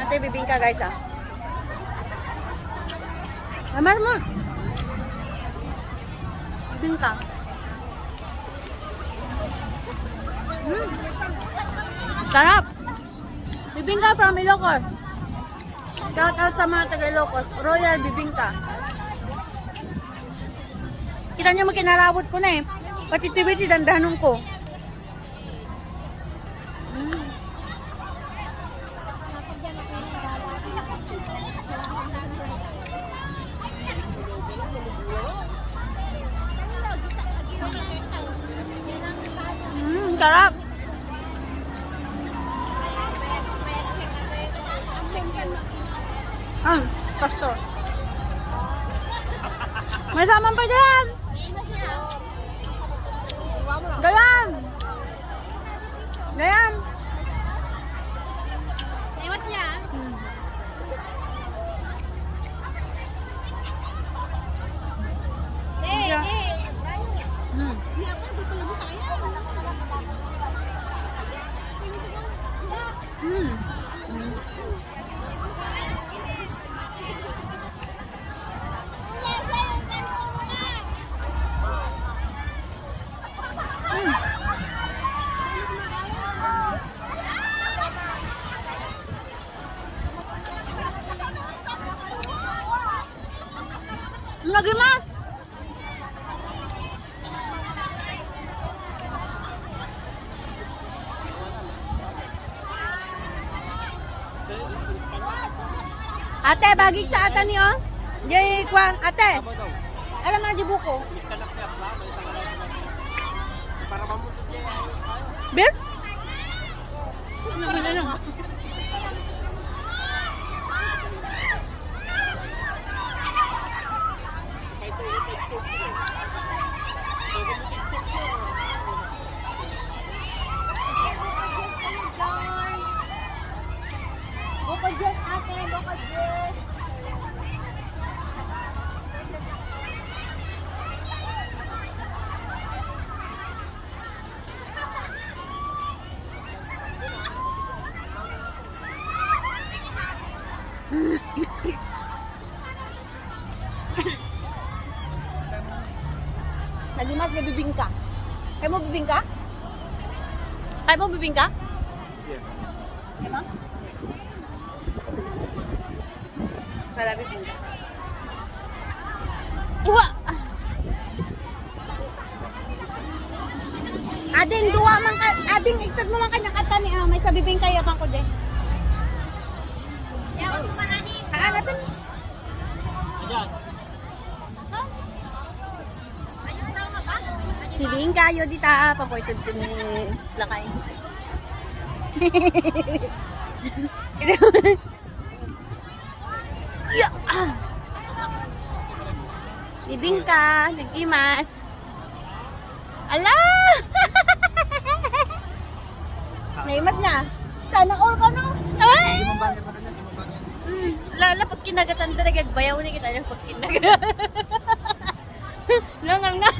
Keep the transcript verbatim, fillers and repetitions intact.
Ate, bibingka, guys, ah. Amar mo. Bibingka. Mm. Sarap. Bibingka from Ilocos. Shout out sa mga taga Ilocos. Royal Bibingka. Kita niyo, makinarawot ko na eh. Pati T V si dandanon ko. Mm. Mm, sarap. Ah, pastor. May saman pa dyan. Dayan. Dayan. Naiwas niya. Hmm. Hey, yeah. Hey. Hmm. Hmm. Hmm. Lagi mas. Ate, bagik sa ata ni, oh. Jay, kwa, ate. Alam na, di buko. Bir? Ano ba na lang? Bukod dyan, ate, bukod dyan. Nagimas nga bibingka. Kaya mo bibingka? Kaya mo bibingka? Yeah. Kaya mo? Wala, bibingka. Wa! Ading, duwa man ka, ading, igtad mo man kanya kata ni, ah, may sabi bing kaya pa ko, de. Haan natin. Bibing kayo dita, papoy to ni lakay. Ya! Ah! Bibingka, nag-imas. Ala! Naimas na. Sana all ka, no? Ay! Mm, lala, pag kinagatan talaga, agbayaw na kita niya pag kinagat. Nangal nga.